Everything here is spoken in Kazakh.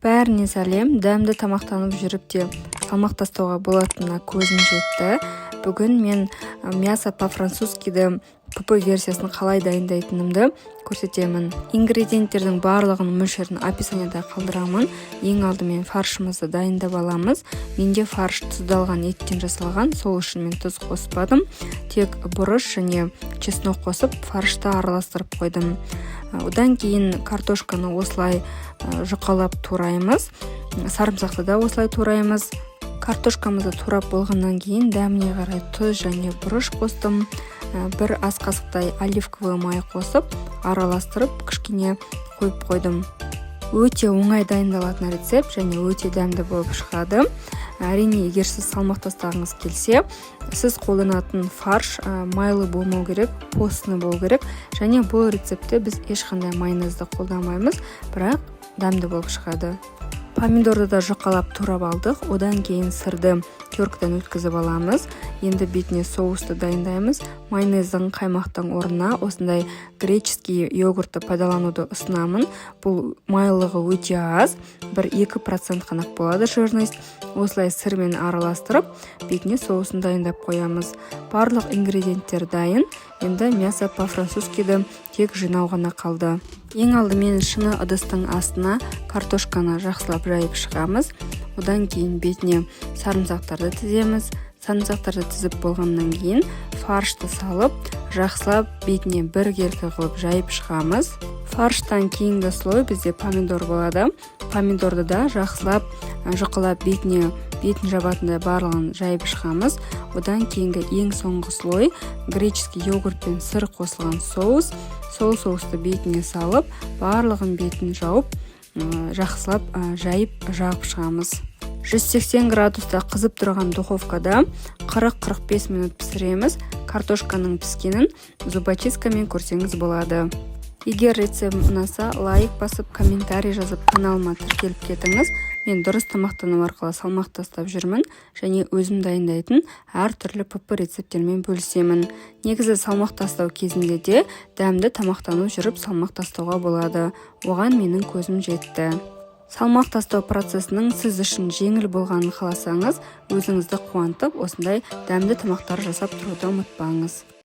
Бәріне сәлем! Дәмді тамақтанып жүріп те салмақ тастауға болатынына көзім жетті. Бүгін мен мясо по-французскиді ПП версиясын қалай дайындайтынымды көрсетемін. Ингредиенттердің барлығының мөлшерін описанияда қалдырамын. Ең алдымен фаршымызды дайындап аламыз. Менде фарш тұздалған еттен жасалған, сол үшін мен тұз қоспадым. Тек бұрыш және чеснок қосып, фаршты араластырып қойдым. Одан кейін картошканы осылай жұқалап тураймыз, сарымсақты да осылай тураймыз. Картошкамызды турап болғаннан кейін дәміне қарай тұз және бұрыш қостым. 1 ас қасықтай оливковый май қосып, араластырып, кішкене қойып қойдым. Өте оңай дайындалатын рецепт және өте дәмді болып шығады. Әрине, егер сіз салмақ тастағыңыз келсе, сіз қолданатын фарш майлы болмау керек, постный болу керек. Және бұл рецептте біз ешқандай майонезді қолданбаймыз, бірақ дәмді болып шығады. Помидорды да жұқалап турап алдық. Одан кейін сырды теркадан өткізіп аламыз. Енді бетіне соусты дайындаймыз. Майонездің, қаймақтың орнына осындай греческий йогуртты пайдалануды ұсынамын. Бұл майлылығы өте аз, 1-2% қана болады жирность. Осылай сырмен араластырып, бетіне соусын дайындап қоямыз. Барлық ингредиенттер дайын, енді мясо по-французскиді тек жинау ғана қалды. Ең алдымен шыны ыдыстың астына картошканы жақсылап жайып шығамыз. Одан кейін бетіне сарымсақтарды тіземіз. Сарымсақтарды тізіп болғаннан кейін фаршты салып, жақсылап бетіне біркелкі қылып жайып шығамыз. Фарштан кейінгі слой бізде помидор болады. Помидорды да жақсылап жұқалап, бетіне, бетін жабатындай барлығын жайып шығамыз. Одан кейінгі ең соңғы слой греческий йогурт пен сыр қосылған соус. Сол соусты бетіне салып, барлығын бетін жауып, жақсылап жайып, жағып шығамыз. 180 градуста қызып тұрған духовкада 40-45 минут пісіреміз. Картошканың піскенін зубочисткамен көрсеңіз болады. Егер рецептім ұнаса, лайк басып, комментарий жазып, каналыма тіркеліп кетіңіз. Мен дұрыс тамақтану арқылы салмақ тастап жүрмін және өзім дайындайтын әртүрлі ПП рецепттермен бөлісемін. Негізі, салмақ тастау кезінде де дәмді тамақтану жүріп салмақ тастауға болады, оған менің көзім жетті. Салмақ тастау процесінің сіз үшін жеңіл болғанын қаласаңыз, өзіңізді қуантып, осындай дәмді тамақтар жасап тұруды ұмытпаңыз.